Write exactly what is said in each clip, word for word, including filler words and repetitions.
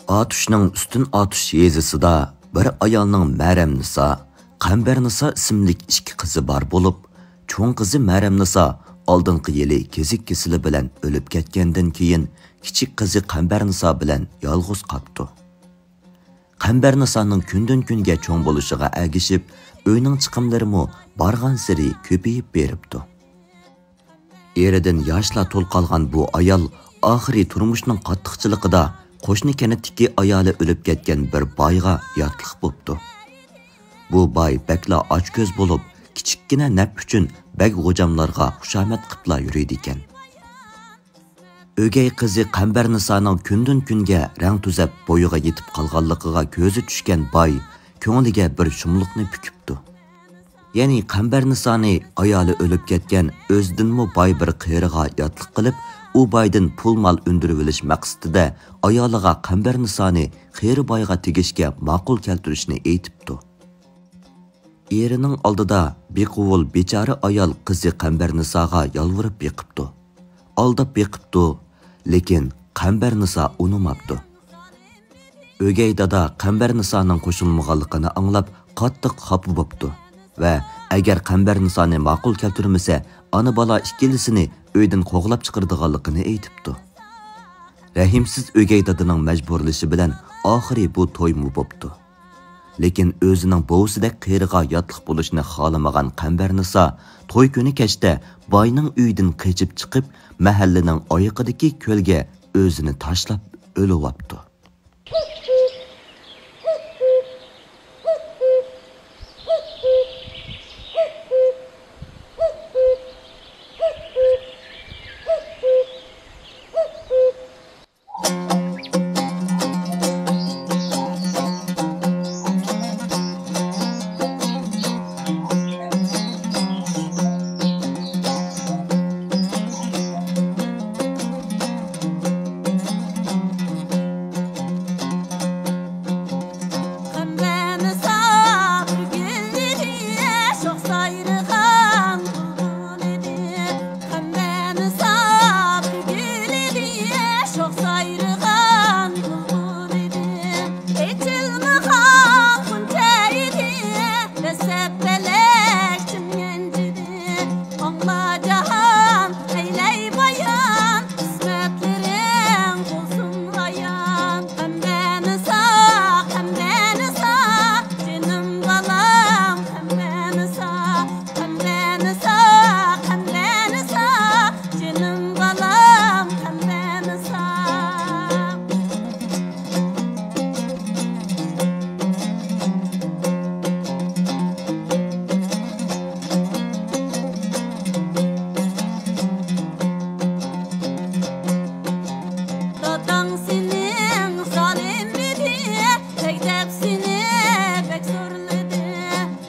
ئاتۇشنىڭ ئۈستۈن ئاتۇش يېزىسىدا بىر ئايالنىڭ مەرەمنىسا، قەمبەرنىسا ئىسىملىك ئىككى قىزى بار بولۇپ، چوڭ قىزى مەرەمنىسا ئالدىنقى يىلى كېزىك كېسىلى بىلەن ئۆلۈپ كەتكەندىن كېيىن، كىچىك قىزى قەمبەرنىسا بىلەن يالغۇز قاپتۇ. قەمبەرنىسانىڭ كۈندىن-كۈنگە چوڭ بولۇشىغا ئەگىشىپ، ئۆينىڭ چىقىملىرىمۇ بارغانسېرى كۆپىيىپ بېرىپتۇ. ئېرىدىن ياشلا تول قالغان بۇ ئايال ئاخىرى تۇرمۇشنىڭ قاتتىقچىلىقىدا قوشنا كەنتتىكى ئايالى ئۆلۈپ كەتكەن بىر بايغا ياتلىق بوپتۇ. بۇ باي بەكلا ئاچكۆز بولۇپ، كىچىككىنە نەپ ئۈچۈن بەگ غوجاملارغا خۇشامەت قىپلا يۈرىدىكەن. ئۆگەي قىزى قەمبەرنىسانىڭ كۈندىن-كۈنگە رەڭ تۈزەپ، بويىغا يېتىپ قالغانلىقىغا كۆزى چۈشكەن باي كۆڭلىگە بىر شۇملۇقنى پۈكۈپتۇ. يەنى قەمبەرنىسانى ئايالى ئۆلۈپ كەتكەن ئۆزىدىنمۇ باي بىر قېرىغا ياتلىق قىلىپ، ئۇ بايدىن پۇل-مال ئۈندۈرۈۋېلىش مەقسىتىدە ئايالىغا قەمبەرنىسانى قېرى بايغا تېگىشكە ماقۇل كەلتۈرۈشنى ئېيتىپتۇ. ئېرىنىڭ ئالدىدا بىقوۋۇل بىچارە ئايال قىزى قەمبەرنىساغا يالۋۇرۇپ بېقىپتۇ. ئالداپ بېقىپتۇ، لېكىن قەمبەرنىسا ئۇنىماپتۇ. ئۆگەي دادا قەمبەرنىسانىڭ قوشۇلمىغانلىقىنى ئاڭلاپ، قاتتىق خاپا بوپتۇ ۋە ئەگەر قەمبەرنىسانى ماقۇل كەلتۈرمىسە، ئانا-بالا ئىككىلىسىنى ئۆيدىن قوغلاپ چىقىرىدىغانلىقىنى ئېيتىپتۇ. رەھىمسىز ئۆگەي دادىنىڭ مەجبۇرلىشى بىلەن ئاخىرى بۇ تويمۇ بوپتۇ. لېكىن ئۆزىنىڭ بوۋىسىدەك قېرىغا ياتلىق بولۇشنى خالىمىغان قەمبەرنىسا توي كۈنى كەچتە باينىڭ ئۆيىدىن قېچىپ چىقىپ، مەھەللىنىڭ ئايىقىدىكى كۆلگە ئۆزىنى تاشلاپ ئۆلۈۋاپتۇ. قەمبەرنىسا بىر گۈل ئىدى، شوخ سايرىغان بۇلبۇل ئىدى. ئېچىلمىغان غۇنچە ئىدى، دەسسەپ پەلەك چىمگەنچىدى. ئاڭلا جاھان، ئەيلەي بايان، قىسمەتلىرىڭ بولسۇن ئايان. قەمبەرنىسا، قەمبەرنىسا، جېنىم بالام، قەمبەرنىسا. قەمبەرنىسا، قەمبەرنىسا، جېنىم بالام، قەمبەرنىسا. داداڭ سېنىڭ زالىم ئىدى، بەگ دەپ سېنى بەك زورلىدى.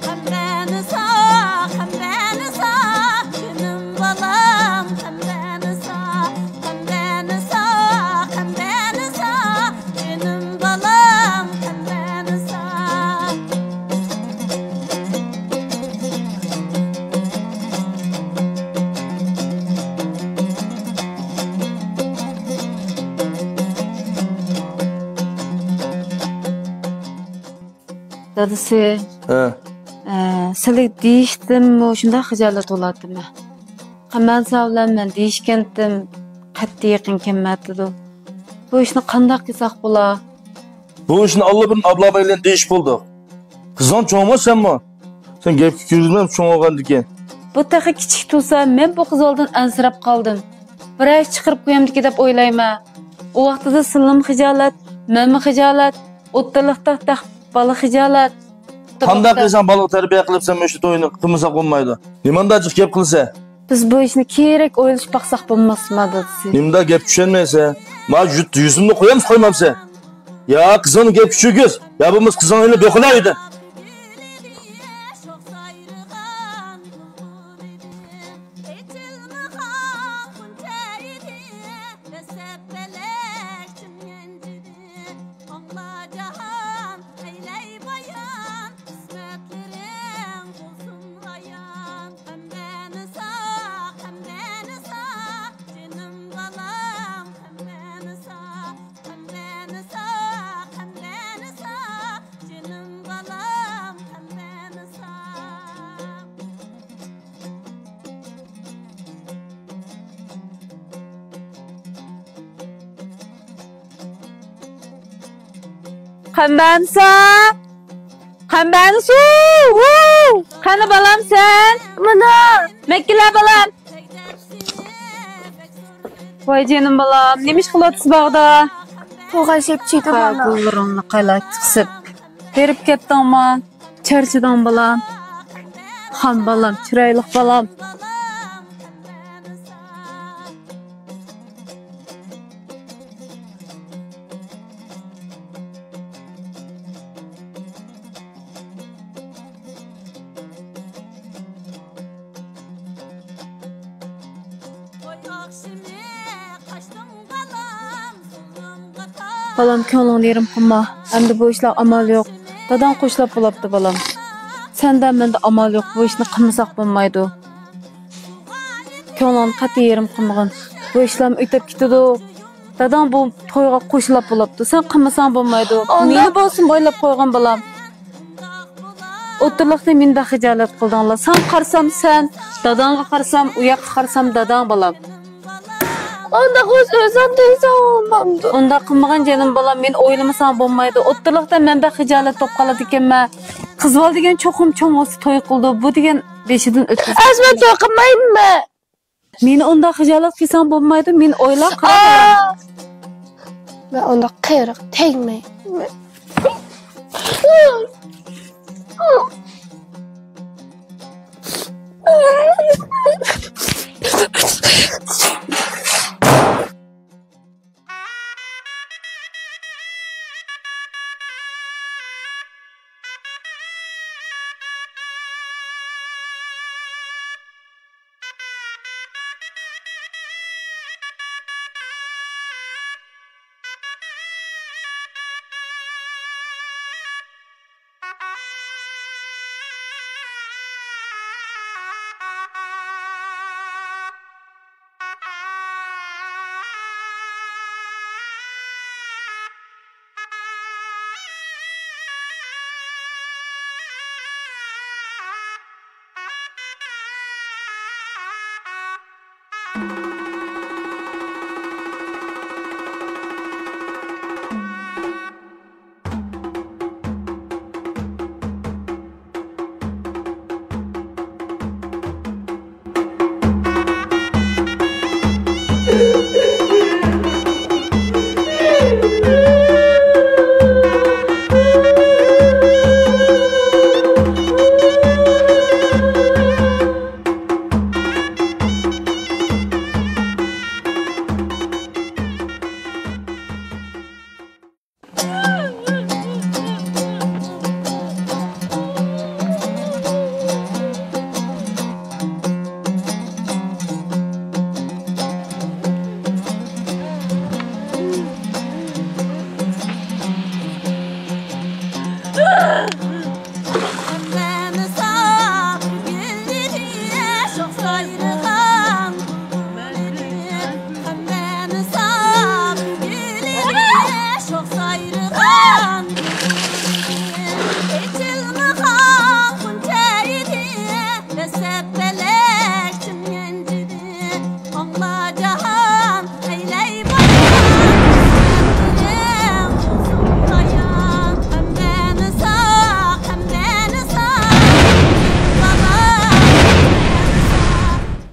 قەمبەرنىسا، قەمبەرنىسا، جېنىم بالام، قەمبەرنىسا، قەمبەرنىسا، قەمبەرنىسا، جېنىم بالام، قەمبەرنىسا. دادىسى، ھە. ئە، سىلى دېيىشتىممۇ شۇنداق خىجالەت بولاتتىمەن. قەمبەرنىسا بىلەن مەن دېيىشكەنتىم، قەتئىي يېقىن كەلمەتتىدۇ. بۇ ئىشنى قانداق قىلساق بولا؟ بۇ ئىشنى ئاللىبۇرۇن ئابلا باي بىلەن دېيىشىپ بولدۇق. قىزىڭ چوڭمۇ سەنمۇ؟ سەن گەپكە كىرگۈزمە، چوڭ بولغاندىكىن. بۇ تېخى كىچىك تۇرسا، مەن بۇ قىز ئالدىن ئەنسىرەپ قالدىم. بىرەر ئىش چىقىرىپ قويامدىكى دەپ ئويلايمەن. ئۇ ۋاقتىدا سىلىمۇ خىجالەت، مەنمۇ خىجالەت، ئوتتۇرىلىقتا تېخى بالا خىجالەت. قانداق قىلساڭ بالىغا تەربىيە قىلىپ، سەن مۇشۇ توينى قىلمىساق بولمايدۇ. نېمانداق جىق گەپ قىلىسەن؟ بىز بۇ ئىشنى كېرەك ئويلىشىپ باقساق بولماسمۇ، دادىسى؟ نېمىنداق گەپ چۈشەنمەيسەن؟ ما يۈ-، يۈزۈمنى قويامسەن، قويمامسەن؟ يا قىزىڭنى گەپكە چۈشۈرگۈز، يا بولمىسا قىزىڭنى ئېلىپ يوقىلاۋېرىڭ. قەمبەنسا! قەمبەنسۇ! ۋۇ! قېنى بالام سەن؟ مانا! مەككىلە بالام! ۋاي جېنىم بالام، نېمە ئىش قىلىۋاتىسىز باغدا؟ توغا شەپچىدىم ھە، مانا. گۈللىرىڭنى قايلا چىقسىپ. ھېرىپ كەتتىڭما؟ چارچىدىڭ بالام؟ خام بالام، چىرايلىق بالام. بالام، كۆڭلۈڭنى يېرىم قىلما. ئەمدى بۇ ئىشلار ئامال يوق. داداڭ قوشلاپ بولاپتۇ، بالام. سەندە، مەندە ئامال يوق. بۇ ئىشنى قىلمىساق بولمايدۇ. كۆڭلۈڭنى قەتئىي يېرىم قىلمىغىن. بۇ ئىشلارمۇ ئۆتۈپ كېتىدۇ. داداڭ بۇ تويغا قوشۇلاپ بولاپتۇ. سەن قىلمىساڭ بولمايدۇ. ئۇنداق نېمە بولسۇن ئويلاپ قويغىن، بالام. ئوتتۇرىلىقتا مېنى بەك خىجالەت قىلدىڭلار. ساڭا قارىسام سەن، داداڭغا قارىسام، ئۇ ياققا قارىسام داداڭ، بالام. ئۇنداق ئۆز ئۆزۈڭ دېسەڭ بولمامدۇ؟ ئۇنداق قىلمىغىن جېنىم بالام، مېنى ئويلىمىساڭ بولمايدۇ. ئوتتۇرىلىقتا مەن بەك خىجالەت بولۇپ قالىدىكەنمەن. قىز بالا دېگەن چوقۇم چوڭ بولسا توي قىلىدۇ. بۇ دېگەن بېشىدىن ئۆتكۈزۈپ. ئەزمە توي قىلمايمەن. مېنى ئۇنداق خىجالەت قىلساڭ بولمايدۇ، مېنى ئويلاپ قارا. مەن ئۇنداق قېرىق تەگمەي.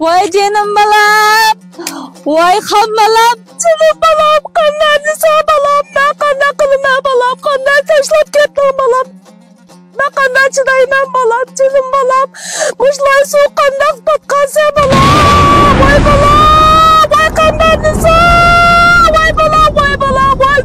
ۋاي جېنىم بالام، ۋاي خان بالام، جېنىم بالام، قانداق دېسە بالام، مەن قانداق قىلىمەن بالام، قانداق تاشلاپ كەتتىڭ بالام، مەن قانداق چىدايمەن بالام، جېنىم بالام، مۇشۇلار سۇ قانداق پاتقانسەن بالام، ۋاي بالام، ۋاي قانداق دېسە، ۋاي بالام، ۋاي بالام، ۋاي.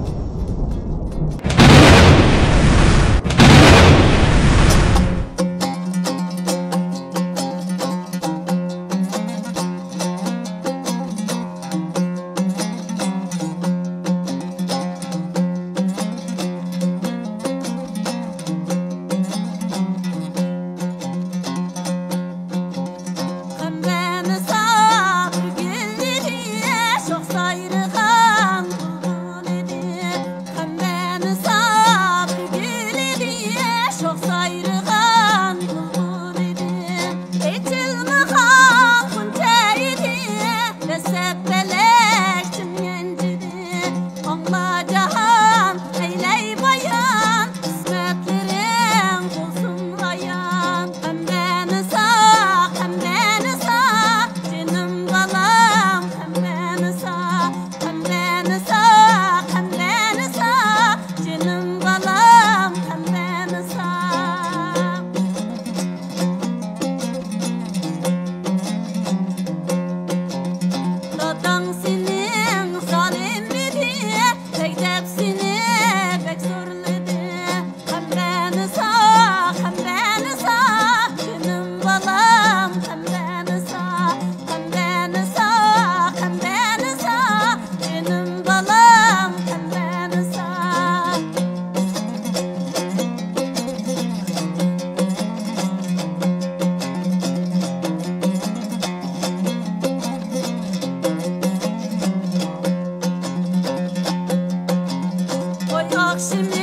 Simple